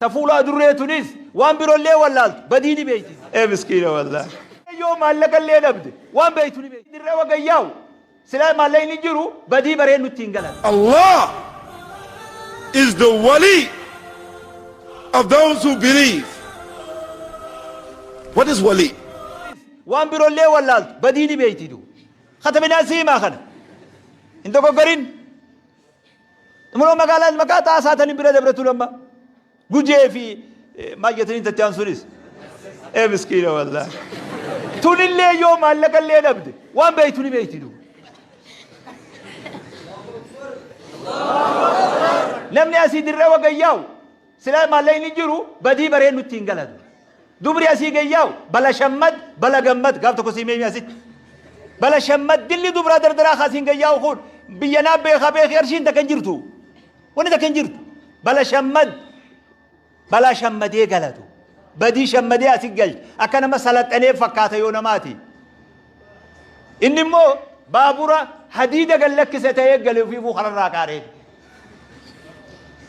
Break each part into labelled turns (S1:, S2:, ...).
S1: Ta fuula adurree tunis waan birollee wallaaltu badii ni beeyti. Ee miskiina wallaahi. Yoo maallaqa illee dhabde waan beeytu ni beeyti. Dirree wagayyaa'u silaa maallaqni hin jiru badii baree nutti hin galan.
S2: Allah is the wali of those who believe. What is wali?
S1: Waan birollee wallaaltu badii ni beeyti du. Katabinaa si himaa kana. Hin dogoggorin. Xumuroo magaalaa maqaa xaasaa tani bira dabretu lamma. Gujee fi maal jettanii tatti aan sunis. Ee miskiina wallaahi. Tunillee yoo maallaqa illee dhabde waan beektu ni beekti du. Namni asii dirree wagayyaa'u Silaa maallaqni jiru badii baree nutti hin galatu. Dubri asii gayyaa'u bala shammad bala gammad gaaf tokko sii meemi asitti. Bala shammad dilli dubraa dardaraa kaasiin gayyaa'u kun biyya naa beekaa beeki arshiin takka hin jirtu. Wanni takka hin jirtu. Bala shammad balaa shammadee galatu. Badii shammadee asi galcha. Akka nama salaxanee fakkaata yoo namaati. Inni immoo baabura hadiida gad lakkise ta'ee gale ofiifuu kararraa qaaree.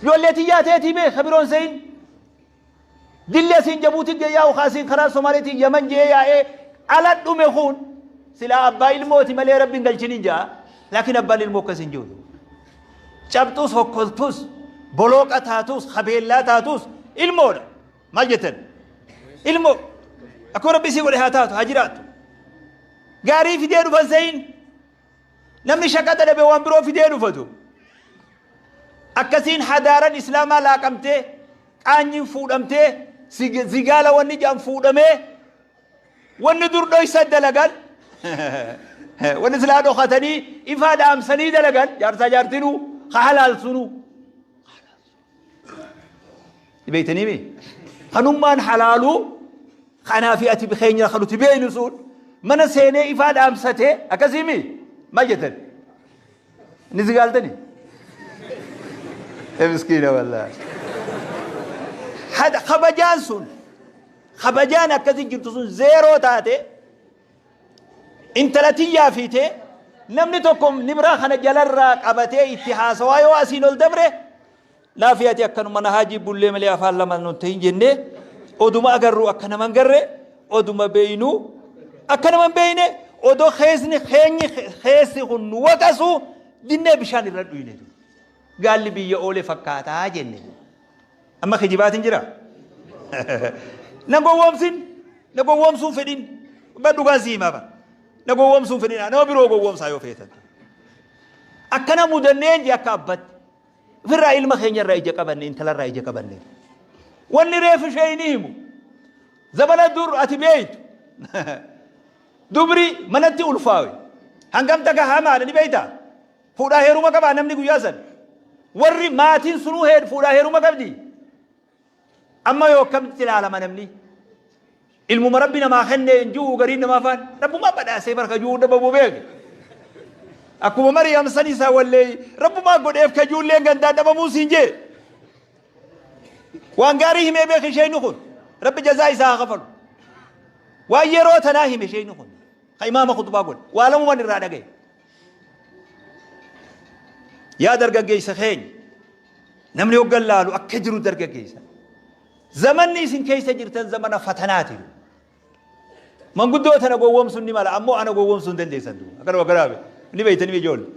S1: Ijoollee tiyyaa teetii beek ka biroon se'in. Dilli asiin Jabuutii gee yaa'u kaasiin karaa Somaaliitiin Yaman jee yaa'ee ala dhume kun silaa abbaa ilmooti malee rabbi hin galchinin ja'a. Laakiin abbaan ilmoo akkas hin jiru. Cabxus hokkoltus bolooqa taatus habeellaa taatus ilmoodha. Maal jettan? Ilmoo akkuma rabbi isii godhe haa taatu haa jiraattu. Gaarii fidee dhufan se'in. Namni shaqaxa dhabe waan biroo fidee dhufatu. Akkasiin hadaaran islaamaa laaqamtee, qaanyiin fuudhamtee, zigaala wanni jedhan fuudhamee, wanni dur dhoysa dalagan, wanni silaa dhokatanii ifaa dhaamsanii dalagan, jaarsaa jaartinuu, ka halaalsunuu. Beeytanii mi? Kanummaan halaaluu kanaa fi ati keenya kan nuti beeynu sun mana seenee ifaa dhaamsatee akkasii mi? Maal jettan? Inni si gaaltani? Ee miskiina wallaahi. Kabajaan sun kabajaan akkasii jirtu sun zeeroo taate intala tiyyaa fiitee namni tokko nibraa kana jalarraa qabatee itti haasawaa yoo asiin ol dabre Naafi ati akkanuma na haajii bullee malee afaan lama nun ta'in jennee oduma agarru akka nama hin garre oduma beeynu akka nama hin beeyne odoo keessni keenyi keessi kun nu waqasu dinnee bishaan irra dhuyne gaalli biyya oole fakkaataa jenne amma kijibaatiin jira na gowwoomsin na gowwoomsuun fedhin ba dhugaan si himaa bara na gowwoomsuun fedhin nama biroo gowwoomsaa yoo feetan akkana mudanneen jee akka abbatti Ofirraa ilma keenya irraa ija qabanne intala irraa ija qabanne. Wanni reefu ishee hin himu. Zabana dur ati beeytu. Dubri manatti ulfaawe. Hangam takka hamaadha ni beeyta. Fuudhaa heeruma qabaa namni guyyaa san. Warri maatiin sunuu fuudhaa heeruma qabdi. Amma yoo akkamitti ilaalama namni? Ilmuma Rabbi namaa kenne hin ji'u gariin namaa faan Rabbumaa badhaasee bara ka ji'uu dhabamu beeke. Akkuma Mariyam san isaa wallee Rabbumaa godheef ka ji'ulleen gandaan dhabamuu siin jee. Waan gaarii himee beeke isheen kun Rabbi jazaa isaa haa kafalu. Waan yeroo tanaa hime isheen kun ka imaama khutbaa godhe waa lamuman irraa dhagaye. Yaa dargaggeessa keenya Namni hoggan laalu akka jiru dargaggeessa. Zamanni isin keessa jirtan zamana fatanaati. Manguddoo tana gowwoomsuun ni mala ammoo ana gowwoomsuu hin dandeessan duuba. Akkanuma akkanaa ni beeytanii ijoollee.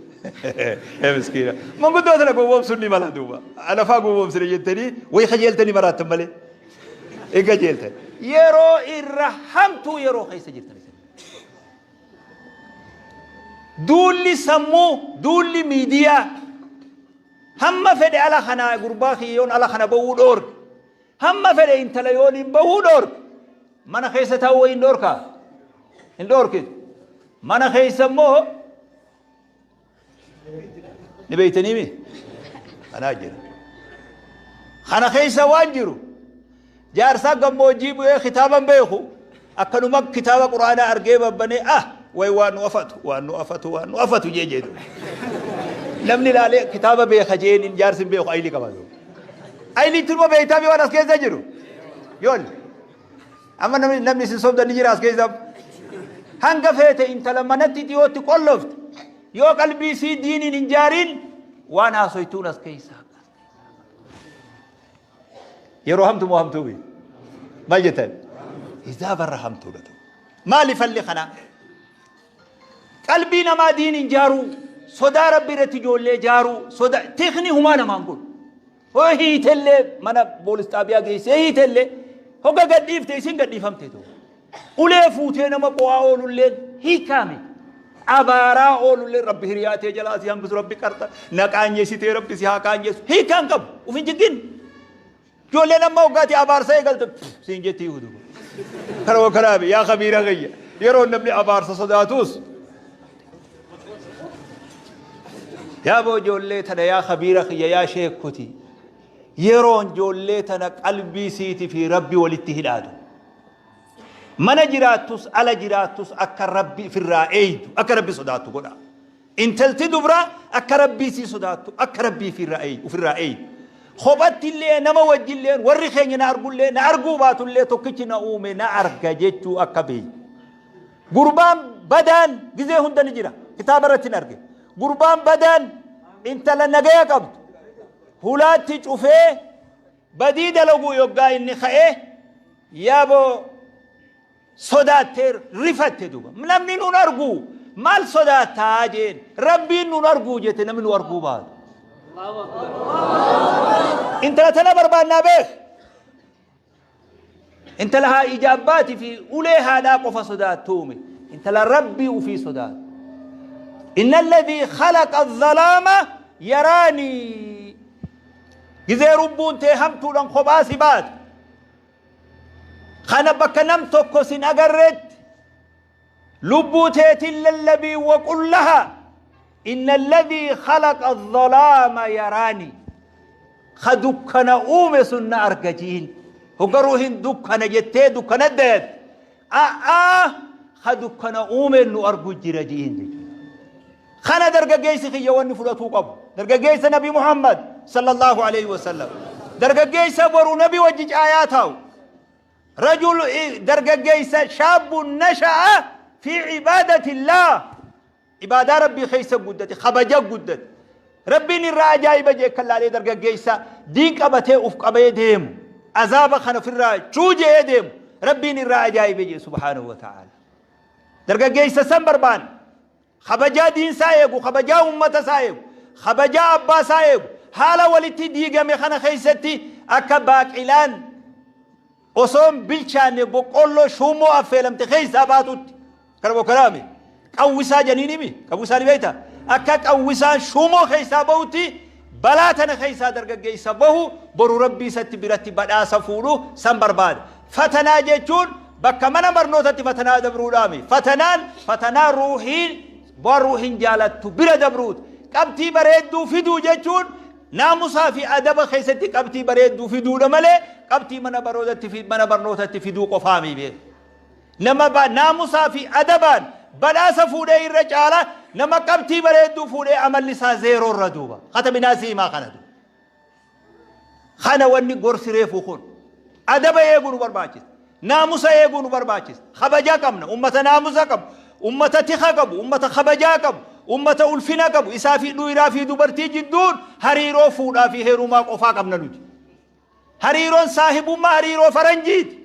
S1: Ee miskiina. Manguddoo tana gowwoomsuun ni mala duuba. Ana faa gowwoomsine jettanii wayi kajeeltanii maraattan malee. Hin kajeeltan. Yeroo irra hamtuu yeroo keessa jirtan isin. Duulli sammuu, duulli miidiyaa Hamma fedhe ala kana gurbaa kiyya yoon ala kana bahuu dhoorke. Hamma fedhe intala yoon hin bahuu dhoorke. Mana keessa taa'uu wayi hin dhoorkaa? Hin dhoorkitu. Mana keessa immoo ni beeytanii mi? Kanaa jira. Kana keessa waan jiru Jaarsaa gammoojjii bu'ee kitaaba hin beeku. Akkanuma kitaaba Qur'aanaa argee babbanee ah way waan nu afatu waan nu afatu waan nu afatu jee jedhu. Namni ilaalee kitaaba beeka jeen jaarsi hin beeku ayli qaba. Ayli turma beektaa waan as keessa jiru. Yoon amma namni namni isin sobdan ni jira as keessa. Hanga feete intala manatti dhiyootti qollofte yoo qalbii isii diiniin hin jaariin waan haasoytuun as keessa. Yeroo hamtu moo hamtuu miti? Maal jettan? Hizaabarra hamtuudha ta'u. Maali falli kanaa? Qalbii namaa diiniin jaaruu, sodaa Rabbii irratti ijoollee jaaruu, sodaa tikni humaa namaan godhu. Hoo hiitellee mana poolis xaabiyaa geessee hiitellee hogga gadhiifte isin gadhiifamte ta'u. Ulee fuutee nama qo'aa oolulleen hiikaa miti. Abaaraa oolulleen Rabbi hiriyaa tee jalaa si hambisu Rabbi qarxa na qaanyessitee Rabbi si haa qaanyessu hiikaa hin qabu uf hin jigin. Ijoolleen amma hoggaati abaarsa eegalte siin jetti hudu. Kana kanaafi yaa kabiira kiyya yeroo namni abaarsa sodaatus yaa boo ijoollee tana yaa kabiira kiyya yaa sheekoti yeroon ijoollee tana qalbii siiti fi Rabbi walitti hidhaatu. Mana jiraattus ala jiraattus akka Rabbi ifirraa eeydu akka Rabbi sodaattu godha. Intalti dubraa akka Rabbii isii sodaattu akka Rabbii ufirraa eeydu. Kophatti illee nama wajji illee warri keenya na argullee na arguu baatullee tokkichi na uume na arga jechuu akka beeytu. Gurbaan badaan gizee hunda ni jira. Kitaaba irratti hin arge. Gurbaan badaan intala nagaya qabdu hulaatti cufee Badii dalaguu yoggaa inni ka'e yaaboo sodaattee rifatte duuba. Namni nun argu maal sodaattaa jeen rabbiin nun arguu jette namni nu arguu baatu. Intala tana barbaannaa beek. Intala haa ija abbaatii fi ulee haadhaa qofa sodaattuumi. Intala rabbii ufii sodaattu. Inna alladhii khalaqa adh-dhalaama yaraanii. Gizee rubbuun tee hamtuudhaan kophaa si baate. Kana bakka nam tokko sin agarreetti lubbuu teetiin lallabii waqul laha inna alladhii khalaqa adh-dhalaama yaraanii. Ka dukkana uume sun na arga jiin. Hogga ruuhin dukkana jettee dukkana dayatte. A'aa ka dukkana uumeen nu argu jira jiin jechuudha. Kana dargaggeessi kiyya wanni fudhatuu qabu. Dargaggeessa Nabi Muhammad sallallahu alaihi wasallam. Dargaggeessa boru Nabi wajji caayaa taa'u. Rajul dargaggeessa shaabbu nasha'a fi ibadatillah. Ibaadaa Rabbii keessa guddate, kabaja guddate. Rabbiin irraa ajaa'iba jee kan laalee dargaggeessa diin qabatee uf qabee deemu. Azaaba kana ofirraa chuuje'ee deemu. Rabbiin irraa ajaa'ibe jee subhaanahu wa ta'ala. Dargaggeessa san barbaanna. Kabajaa diin isaa eegu, kabajaa ummata isaa eegu, kabajaa abbaa isaa eegu. Haala walitti diigame kana keessatti akka baaqilaan osoo hin bilchaanne boqqoolloo shuummoo affeelamte keessaa baatutti. Kana bokkalaame qawwisaa janiinimi qawwisaa ni beekta. Akka qawwisaan shuumoo keessaa bahutti balaa tana keessaa dargaggeessa bahu boru rabbii isatti biratti badhaasa fuudhu san barbaada. Fatanaa jechuun bakka mana barnootatti fatanaa dabruudhaami. Fatanaan fatanaa ruuhiin waan ruuhiin jaalattu bira dabruuti. Qabxii bareedduu fiduu jechuun naamusaa fi adaba keessatti qabxii bareedduu fiduudha malee qabxii mana baroodatti mana barnootatti fiduu qofaami beeku. Nama ba naamusaa fi adabaan badhaasa fuudhee irra caala nama qabxii bareedduu fuudhee amalli isaa zeeroo irra duuba. Katabinaa si himaa kana duuba. Kana wanni gorsi reefu kun. Adaba eeguu nu barbaachisa. Naamusa eeguu nu barbaachisa. Kabajaa qabna. Ummata naamusa qabu. Ummata tika qabu. Ummata kabajaa qabu. Ummata ulfina qabu. Isaa fi dhiiraa fi dubartii jidduun hariiroo fuudhaa fi heerumaa qofaa qabna nuti. Hariiroon saahibummaa hariiroo faranjiiti.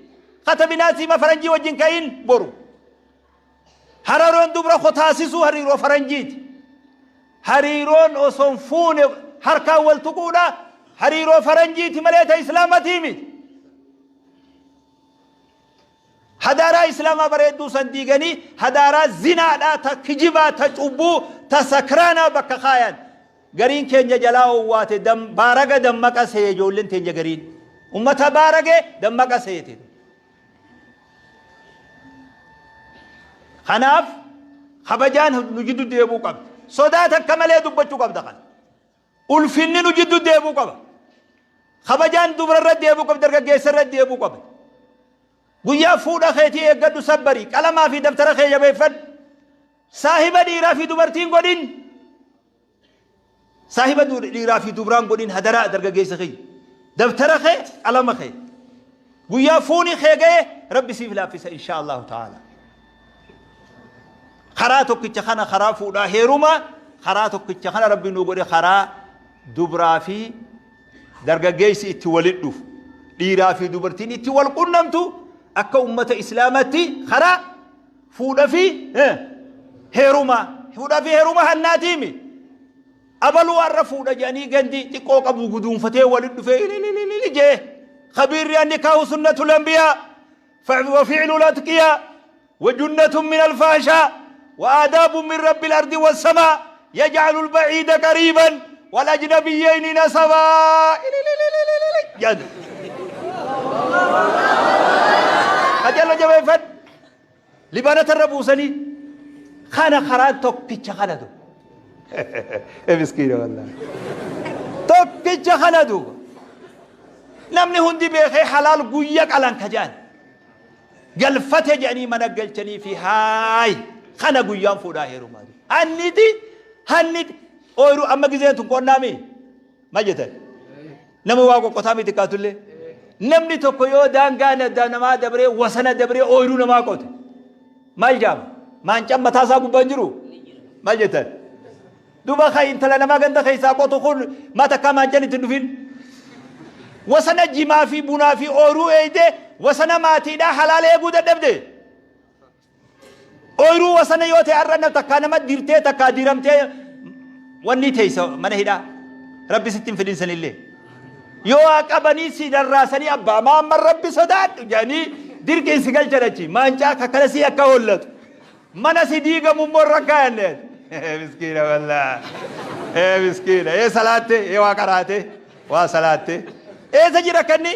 S1: Katabinaa siima faranjii wajjin ka'in boru. Hariiroon dubra kotaasisuu hariiroo faranjiiti. Hariiroon osoo hin fuune harkaan wal tuquudha hariiroo faranjiiti malee ta islaamatii miti. Hadaaraa islaamaa bareedduu san diiganii hadaaraa zinaadhaa ta kijibaa ta cubbuu ta sakraanaa bakka kaayan. Gariin keenya jalaa owwaate baaraga dammaqa seeye ijoolleen teenya gariin. Ummata baarage dammaqa seete. Kanaaf kabajaan nu jiddu deebuu qabdi. Sodaa takka malee dubbachuu qabda kana. Ulfinni nu jiddu deebuu qaba. Kabajaan dubra irra deebuu qabdi, dargaggeessa irra deebuu qaba. Guyyaa fuudha keetii eeggadhu sabbari, qalamaa fi dabtara kee jabeeffadhu. Saahiba dhiiraa fi dubartiin godhin. Saahiba dhiiraa fi dubraan godhin hadaraa dargaggeessa kiyya. Dabtara kee qalama kee. Guyyaa fuuni kee ga'e Rabbi siif laaffisa insha Allahu ta'ala. Karaa tokkicha kana karaa fuudhaa heeruma karaa tokkicha kana Rabbi nuu godhe karaa dubraa fi dargaggeessi itti walit dhufu. Dhiiraa fi dubartiin itti wal qunnamtu akka ummata Islaamatti karaa fuudha fi heeruma. Fuudha fi heeruma hannaatiimi. Abaluu har'a fuudha jedhanii gandi xiqqoo qabu guduunfatee walitti dhufee ilililili jee. Khabiirri annikaahu sunnatul anbiyaa wa fi'lul atqiyaa wa junnatun min alfaashaa wa aadaabun min rabbil ardi wassamaa yaj'alu alba'iida qariiban wal ajnabiyyayni nasabaa ililililili jedhan. Qajeello jabeeffadhu. Libanata irra buusanii kana karaan tokkicha kana du. E miskiina wallahi. Tokkicha kana duuba. Namni hundi beekee halaal guyya qalan ka jedhan. Galfate jedhanii mana galchanii fi haay kana guyyaan fuudhaa heerumaa. Hanniti hanniti ooyiruu amma gizeen tun qonnaami. Maal jettan? Nama waa qoqqotaa miti xiqqaatullee. Namni tokko yoo daangaa namaa dabree wasana dabree ooyiruu namaa qote. Maal jaama? Maancaan mataa isaa gubbaa hin jiru? Maal jettan? Duuba kan intala namaa ganda keessaa qotu kun maa takkaa maancaan itti hin dhufin? Wasana jimaa fi bunaa fi ooyiruu eegdee wasana maatiidhaa halaala eeguu dadhabde. Ooyruu wasana yoo ta'e har'a na takkaa nama dirtee takkaa diramtee wanni teessa mana hidhaa. Rabbi sitti hin fidin sanillee. Yoo haa qabanii si rarraasanii abbaa maamman rabbi sodaadhu jedhanii dirqiin si galchan achi maancaa kakkala si akka hollatu. Mana si diigamu immoo irra kaayanne. Miskiina wallaa. Ee miskiina. Ee salaatte ee waa qaraate waa salaatte. Eessa jira kanni?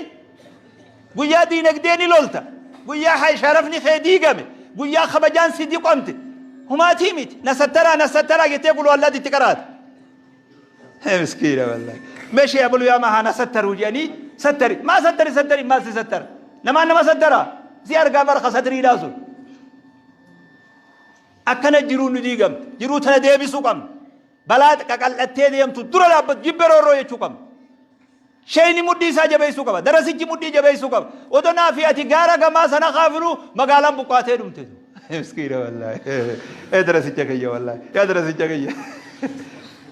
S1: Guyyaa diinagdee ni lolta. Guyyaa hay sharafni kee diigame. Guyyaa kabajaan si diqomte. Humaatii miti. Na sattaraa na sattaraa jettee qul wallaati itti qaraata. Miskiina wallahi. Meshee abalu yaa mahaa na sattaruu jedhanii sattari. Maa sattari sattari maal si sattara? Namaan nama sattara. Si argaa bara ka satriidhaa sun. Akkana jiruun nu diigamte. Jiruu tana deebisuu qabna. Balaa qaqal'attee deemtu dura dhaabbatu jibbe roorroo jechuu qabna. Sheeyni mudhii isaa jabeessuu qaba. Darasichi mudhii jabeessuu qaba. Odoo naa fi ati gaara gamaa sana kaafnu magaalaan buqqaatee dhumte. Miskiina wallaahi. Ee darasicha kiyya wallaahi. Yaa darasicha kiyya.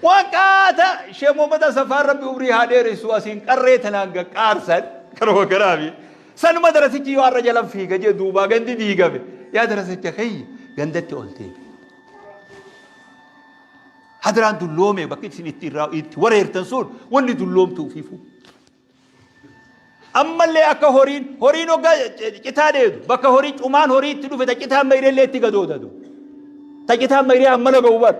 S1: Waan qaata Sheekh Muhammad Asafaan Rabbi umrii haa dheeressu asiin qarree tanaan gaqqaarsan karuma kanaafi. Sanuma darasichi yoo har'a jalan fiiga jee duubaa gandi diigame. Yaa darasicha kiyya gandatti ol deebi. Hadraan dulloome bakki isin itti irraa itti wareertan sun wanni dulloomtu ufiifuu. Ammallee akka horiin horiin hoggaa citaa dheedu bakka horii cumaan horii itti dhufe ta citaan mayrellee itti gadoodadu. Ta citaan mayree hammana ga'u bar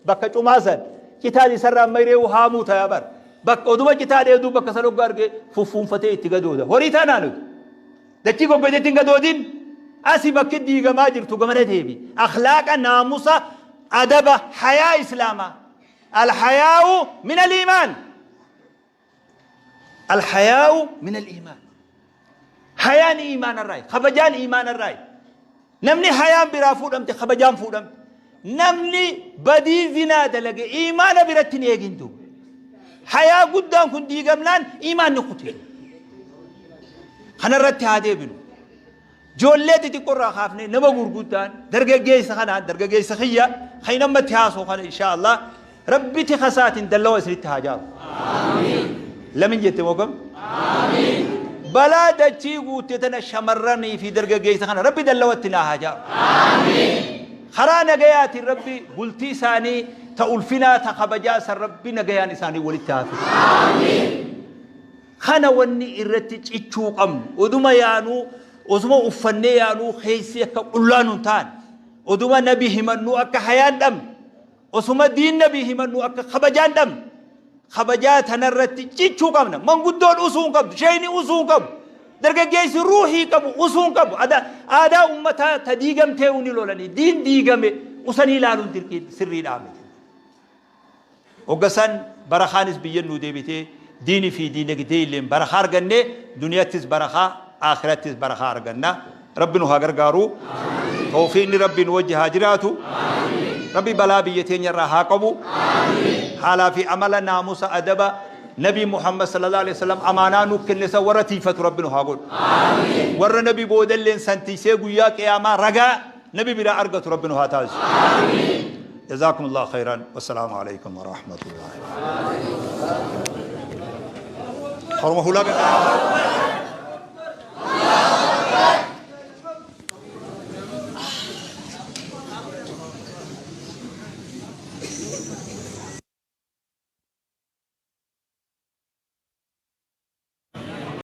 S1: bakka cumaa san citaan isarraa mayree haamuu ta'a bar bakka oduma citaa dheedu bakka san hoggaa argee fuffuunfatee itti gadooda. Horii taanaa nuti. Dachii goggoytetti hin gadoodin. Asi bakki diigamaa jirtu gamana deebi. Akhlaaqa, naamusa, adaba, hayaa islaamaa. Alhayaa'u min al-iimaan. Alhayaa'u min al-iimaan. Hayaan iimaanarraayi. Kabajaan iimaanarraayi. Namni hayaan biraa fuudhamte kabajaan fuudhamte. Namni badii zinaa dalage iimaana biratti hin eegin duuba. Hayaa guddaan kun diigamnaan iimaanni kute. Kanarratti haa deebinu. Ijoollee xixiqqoo irraa kaafnee nama gurguddaan dargaggeessa kanaan dargaggeessa kiyya kan inni ammatti haasoo kana inshaa Allah rabbi tika isaatiin dallawa isinitti haa jaaru. Lamin jette moo kam? Balaa dachii guutte tana shamarranii fi dargaggeessa kana rabbi dallawatti naa haa jaaru. Karaa nagayaatiin rabbi bultii isaanii ta ulfinaa ta kabajaa san rabbi nagayaan isaanii walitti haa fidu. Kana wanni irratti cichuu qabnu oduma yaanuu osuma uffannee yaanuu keessi akka qullaa nun taane oduma nabi himannuu akka hayaan dhabne Osuma diin nabii himannu akka kabajaa hin dhabne. Kabajaa tanarratti cichuu qabna. Manguddoon usuu hin qabdu. Sheeyni usuu hin qabu. Dargaggeessi ruuhii qabu usuu hin qabu. Aadaa ummataa ta diigamtee ni lolanii. Diin diigame usanii ilaaluun dirqii sirriidhaa miti. Hogga san barakaanis biyya nuu deebitee diinii fi diinagdee illeen barakaa arganne duniyattis barakaa akhirattis barakaa arganna. Rabbi nu haa gargaaru. Tawfiiqni Rabbi nu wajji haa jiraatu. Rabbi balaa biyya teenya irraa haa qabu. Haalaa fi amala naamusa adaba Nabi Muhammad sallallahu alaihi wasallam amaanaa nu kenne san warra tiifatu Rabbi nu haa godhu. Warra Nabi boodalleen san tiisee guyyaa qiyaamaa ragaa Nabi biraa argatu Rabbi nu haa taasisu. جزاكم الله خيرا والسلام عليكم ورحمة الله. Horma hulaa.